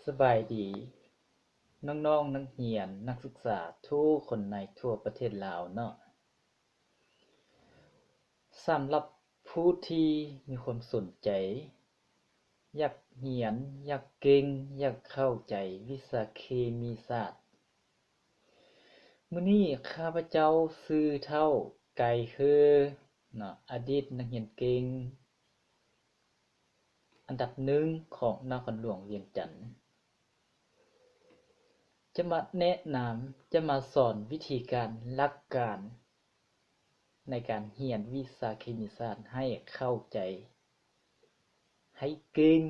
ສະບາຍດີ ນ້ອງໆ ນັກຮຽນ ນັກສຶກສາທຸກຄົນໃນທົ່ວປະເທດລາວເນາະ. ສຳລັບຜູ້ທີ່ມີຄວາມສົນໃຈ ຢາກຮຽນ ຢາກເກັ່ງ ຢາກເຂົ້າໃຈວິຊາເຄມີສາດ, ມື້ນີ້ຂ້າພະເຈົ້າຊື່ທ້າວ ໄກເຮີ ເນາະ, ອະດີດນັກຮຽນເກັ່ງອັນດັບໜຶ່ງຂອງນະຄອນຫຼວງວຽງຈັນ ຈະມາແນະນຳ, ຈະມາສອນວິທີການ, ຫຼັກການໃນການຮຽນວິຊາເຄມີສາດໃຫ້ເຂົ້າໃຈ, ໃຫ້ເກັ່ງ,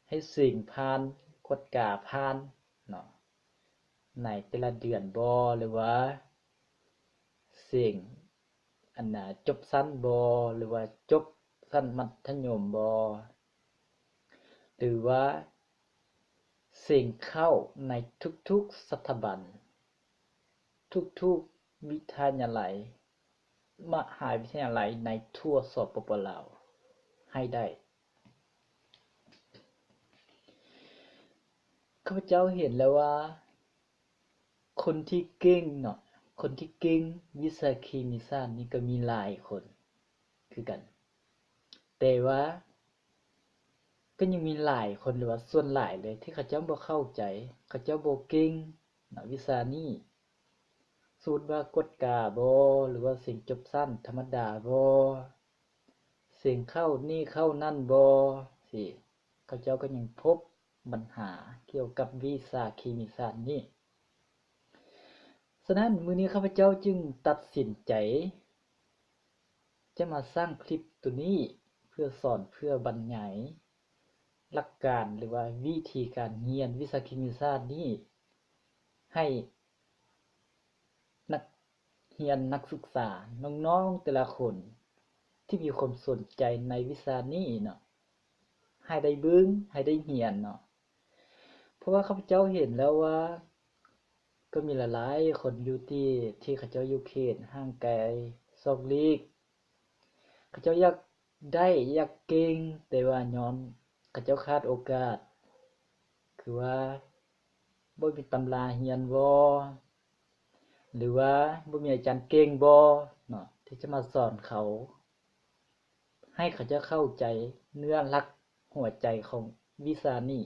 ໃຫ້ເສັງຜ່ານ, ກວດກາຜ່ານເນາະ ໃນແຕ່ລະເດືອນບໍ ຫຼືວ່າເສັງ ອັນນ່າ ຈົບຊັ້ນບໍ ຫຼືວ່າຈົບຊັ້ນມັດທະຍົມບໍ ຫຼືວ່າເສັງເຂົ້າໃນທຸກໆສະຖາບັນ, ທຸກໆວິທະຍາໄລ, ມະຫາວິທະຍາໄລໃນທົ່ວ ສປປ ລາວ ໃຫ້ໄດ້. ຂ້າພະເຈົ້າເຫັນແລ້ວວ່າ ຄົນທີ່ເກັ່ງເນາະ, ຄົນທີ່ເກັ່ງວິຊາເຄມີສາດນີ້ກໍມີຫຼາຍຄົນຄືກັນ, ແຕ່ວ່າກໍຍັງມີຫຼາຍຄົນ ຫຼືວ່າສ່ວນຫຼາຍເລີຍ ທີ່ເຂົາເຈົ້າບໍ່ເຂົ້າໃຈ, ເຂົາເຈົ້າບໍ່ເກັ່ງເນາະ ວິຊານີ້. ສົມມຸດວ່າກວດກາບໍ ຫຼືວ່າເສັງຈົບຊັ້ນທຳມະດາບໍ ເສັງເຂົ້ານີ້ເຂົ້ານັ້ນບໍ ຊີ້ ເຂົາເຈົ້າກໍຍັງພົບບັນຫາກ່ຽວກັບວິຊາເຄມີສາດນີ້. ສະນັ້ນ ມື້ນີ້ຂ້າພະເຈົ້າຈຶ່ງຕັດສິນໃຈຈະມາສ້າງຄລິບໂຕນີ້ ເພື່ອສອນ ເພື່ອບັນຍາຍຫຼັກການ ຫຼືວ່າວິທີການຮຽນວິຊາເຄມີສາດນີ້ ໃຫ້ນັກຮຽນນັກສຶກສາ ນ້ອງໆແຕ່ລະຄົນທີ່ມີຄວາມສົນໃຈໃນວິຊານີ້ເນາະ ໃຫ້ໄດ້ເບິ່ງ ໃຫ້ໄດ້ຮຽນເນາະ. ເພາະວ່າຂ້າພະເຈົ້າເຫັນແລ້ວວ່າ ກໍມີຫຼາຍໆຄົນຢູ່ທີ່ ທີ່ເຂົາເຈົ້າຢູ່ເຂດຫ່າງໄກສອກຫຼີກ ເຂົາເຈົ້າຢາກໄດ້ ຢາກເກັ່ງ ແຕ່ວ່າຍ້ອນເຂົາເຈົ້າຂາດໂອກາດ ຄືວ່າບໍ່ມີຕຳລາຮຽນບໍ ຫຼືວ່າບໍ່ມີອາຈານເກັ່ງບໍເນາະ ທີ່ຈະມາສອນເຂົາ ໃຫ້ເຂົາເຈົ້າເຂົ້າໃຈເນື້ອຫຼັກຫົວໃຈຂອງວິຊານີ້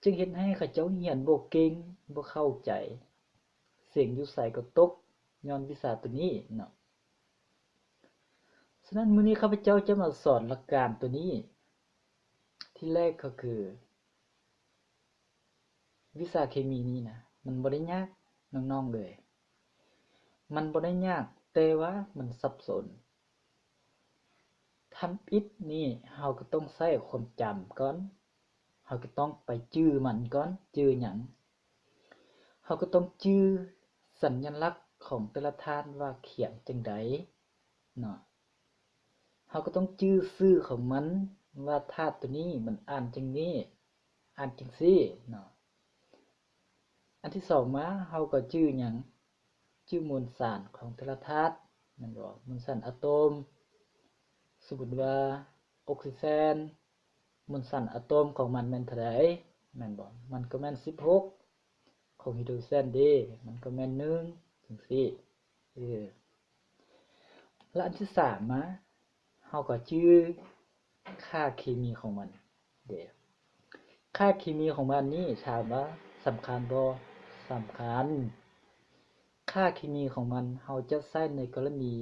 ຈຶ່ງເຮັດໃຫ້ເຂົາເຈົ້າຮຽນບໍ່ເກັ່ງ ບໍ່ເຂົ້າໃຈ ເສັງຢູ່ໃສກໍຕົກ ຍ້ອນວິຊາໂຕນີ້ເນາະ. ສະນັ້ນ ມື້ນີ້ຂ້າພະເຈົ້າຈະມາສອນຫຼັກການໂຕນີ້. ທີແລກກໍຄື ວິຊາເຄມີນີ້ນະ ມັນບໍ່ໄດ້ຍາກນ້ອງໆເອີຍ, ມັນບໍ່ໄດ້ຍາກ ແຕ່ວ່າມັນສັບສົນ. ທຳອິດນີ້ເຮົາກໍຕ້ອງໃຊ້ຄວາມຈຳກ່ອນ, ເຮົາກໍຕ້ອງໄປຈື່ມັນກ່ອນ. ຈື່ຫຍັງ? ເຮົາກໍຕ້ອງຈື່ສັນຍະລັກຂອງແຕ່ລະທາດວ່າຂຽນຈັ່ງໃດເນາະ. ເຮົາກໍຕ້ອງຈື່ຊື່ຂອງມັນວ່າທາດໂຕນີ້ມັນອ່ານຈັ່ງນີ້ ອ່ານຈັ່ງຊີ້ເນາະ. ອັນທີສອງມາ ເຮົາກໍຈື່ຫຍັງ? ຈື່ມວນສານຂອງແຕ່ລະທາດແມ່ນບໍ່? ມວນສານອາໂຕມ ສົມມຸດວ່າອົກຊີເຈນ ມວນສານອາໂຕມຂອງມັນແມ່ນເທົ່າໃດ ແມ່ນບໍ່? ມັນກໍແມ່ນສິບຫົກ ຂອງຮີໂດຣເຈນເດ ມັນກໍແມ່ນໜຶ່ງ ຈັ່ງຊີ້. ເອີ ແລະ ອັນທີສາມມາ ເຮົາກໍຈື່ຄ່າເຄມີຂອງມັນເດ. ຄ່າເຄມີຂອງມັນນີ້ ຖາມວ່າສຳຄັນບໍ່? ສຳຄັນ. ຄ່າເຄມີຂອງມັນ ເຮົາຈະໃຊ້ໃນກໍລະນີ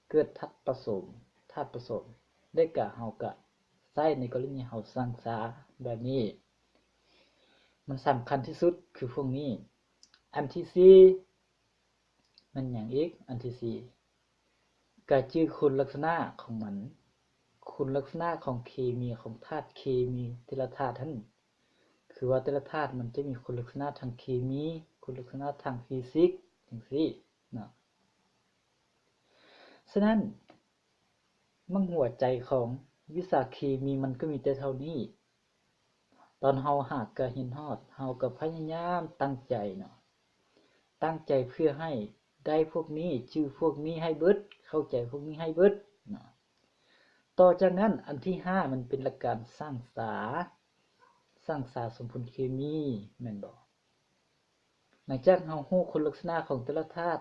ເກີດທາດປະສົມ ທາດປະສົມ ແລະກະເຮົາກະໃຊ້ໃນກໍລະນີເຮົາສ້າງຊາແບບນີ້ ມັນສຳຄັນທີ່ສຸດຄືພວກນີ້. ອັນທີສີ່ ແມ່ນຫຍັງອີກ? ອັນທີສີ່ ກະຈື່ຄຸນລັກສະນະຂອງມັນ ຄຸນລັກສະນະຂອງເຄມີ ຂອງທາດເຄມີແຕ່ລະທາດຫັ້ນ ຄືວ່າແຕ່ລະທາດມັນຈະມີຄຸນລັກສະນະທາງເຄມີ ຄຸນລັກສະນະທາງຟີຊິກ ຈັ່ງຊີ້ເນາະ. ສະນັ້ນ ມັນຫົວໃຈຂອງວິຊາເຄມີມັນກໍມີແຕ່ເທົ່ານີ້. ຕອນເຮົາຫາກະຮຽນຮອດ ເຮົາກໍພະຍາຍາມຕັ້ງໃຈເນາະ ຕັ້ງໃຈເພື່ອໃຫ້ໄດ້ພວກນີ້ ຈື່ພວກນີ້ໃຫ້ເບິດ ເຂົ້າໃຈພວກນີ້ໃຫ້ເບິດເນາະ. ຕໍ່ຈາກນັ້ນ ອັນທີຫ້າ ມັນເປັນຫຼັກການສ້າງສາ ສ້າງສາສົມຜົນເຄມີ ແມ່ນບໍ່? ຫຼັງຈາກເຮົາຮູ້ຄຸນລັກສະນະຂອງແຕ່ລະທາດ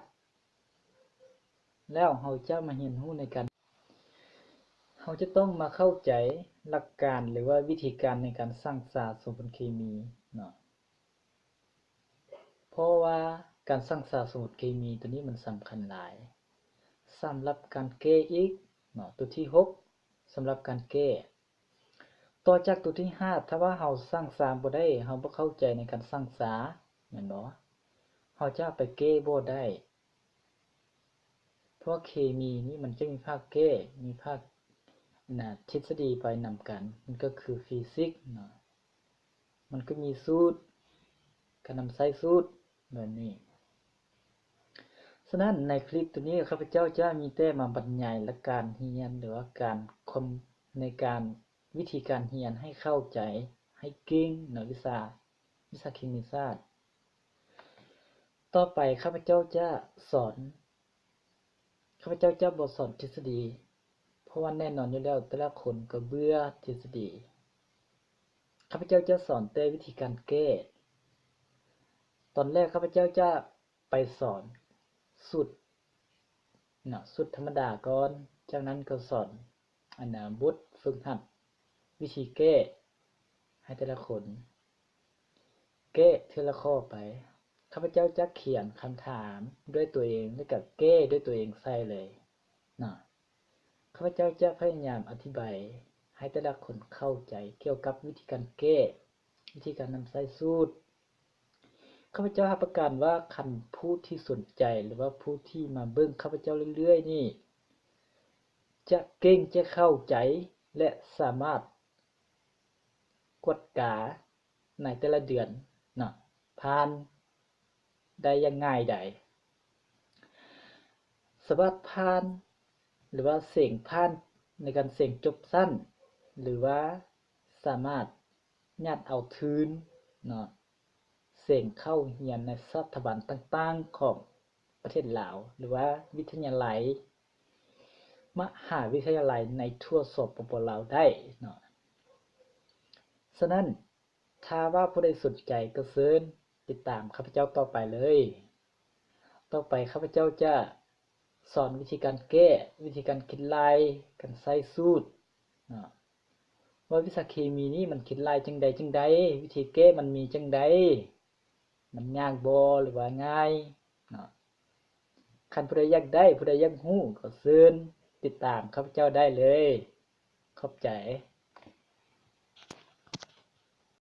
ແລ້ວ, ເຮົາຈະມາຮຽນຮູ້ໃນການ, ເຮົາຈະຕ້ອງມາເຂົ້າໃຈຫຼັກການ ຫຼືວ່າວິທີການໃນການສ້າງສາສົມຜົນເຄມີເນາະ. ເພາະວ່າການສ້າງສາສົມຜົນເຄມີຕົວນີ້ມັນສຳຄັນຫຼາຍ ສຳລັບການແກ້ອີກເນາະ. ຕົວທີຫົກ ສຳລັບການແກ້. ຕໍ່ຈາກຕົວທີຫ້າ ຖ້າວ່າເຮົາສ້າງສາບໍ່ໄດ້, ເຮົາບໍ່ເຂົ້າໃຈໃນການສ້າງສາ ແມ່ນບໍ່? ເຮົາຈະໄປແກ້ບໍ່ໄດ້. ເພາະເຄມີນີ້ມັນຈະມີພາກແກ້ ມີພາກ ອັນນ່າ ທິດສະດີໄປນຳກັນ, ມັນກໍຄືຟີຊິກເນາະ. ມັນກໍມີສູດ ການນຳໃຊ້ສູດແບບນີ້. ສະນັ້ນໃນຄລິບຕົວນີ້ ຂ້າພະເຈົ້າຈະມີແຕ່ມາບັນຍາຍຫຼັກການຮຽນ ຫຼືວ່າການຄວາມ ໃນການ ວິທີການຮຽນໃຫ້ເຂົ້າໃຈ ໃຫ້ເກັ່ງເນາະ ວິຊາ ວິຊາເຄມີສາດ. ຕໍ່ໄປຂ້າພະເຈົ້າຈະສອນ ຂ້າພະເຈົ້າຈະບໍ່ສອນທິດສະດີ ເພາະວ່າແນ່ນອນຢູ່ແລ້ວ ແຕ່ລະຄົນກໍເບື່ອທິດສະດີ. ຂ້າພະເຈົ້າຈະສອນແຕ່ວິທີການແກ້. ຕອນແລກຂ້າພະເຈົ້າຈະໄປສອນສູດເນາະ ສູດທຳມະດາກ່ອນ, ຈາກນັ້ນກໍສອນ ອັນນ່າ ບົດຝຶກຫັດ ວິທີແກ້ໃຫ້ແຕ່ລະຄົນ ແກ້ເທື່ອລະຂໍ້ໄປ. ຂ້າພະເຈົ້າຈະຂຽນຄຳຖາມດ້ວຍຕົວເອງ ແລະ ກະແກ້ດ້ວຍຕົວເອງໃສ່ເລີຍເນາະ. ຂ້າພະເຈົ້າຈະພະຍາຍາມອະທິບາຍໃຫ້ແຕ່ລະຄົນເຂົ້າໃຈກ່ຽວກັບວິທີການແກ້ ວິທີການນຳໃຊ້ສູດ. ຂ້າພະເຈົ້າຮັບປະກັນວ່າ ຄັນຜູ້ທີ່ສົນໃຈ ຫຼືວ່າຜູ້ທີ່ມາເບິ່ງຂ້າພະເຈົ້າເລື້ອຍໆນີ້ ຈະເກັ່ງ ຈະເຂົ້າໃຈ ແລະ ສາມາດກວດກາໃນແຕ່ລະເດືອນເນາະ ຜ່ານໄດ້ຢ່າງງ່າຍດາຍ. ສາມາດຜ່ານ ຫຼືວ່າເສັງຜ່ານໃນການເສັງຈົບຊັ້ນ ຫຼືວ່າສາມາດຍາດເອົາທຶນເນາະ ເສັງເຂົ້າຮຽນໃນສະຖາບັນຕ່າງໆຂອງປະເທດລາວ ຫຼືວ່າວິທະຍາໄລ ມະຫາວິທະຍາໄລໃນທົ່ວ ສປປ ລາວ ໄດ້ເນາະ. ສະນັ້ນ ຖ້າວ່າຜູ້ໃດສົນໃຈກໍເຊີນຕິດຕາມຂ້າພະເຈົ້າຕໍ່ໄປເລີຍ. ຕໍ່ໄປຂ້າພະເຈົ້າຈະສອນວິທີການແກ້, ວິທີການຄິດໄລ່, ການໃຊ້ສູດເນາະ ວ່າວິຊາເຄມີນີ້ມັນຄິດໄລ່ຈັ່ງໃດຈັ່ງໃດ, ວິທີແກ້ມັນມີຈັ່ງໃດ, ມັນຍາກບໍ່ ຫຼືວ່າງ່າຍເນາະ. ຄັນຜູ້ໃດຢາກໄດ້, ຜູ້ໃດຢາກຮູ້, ກໍເຊີນຕິດຕາມຂ້າພະເຈົ້າໄດ້ເລີຍ. ຂອບໃຈ.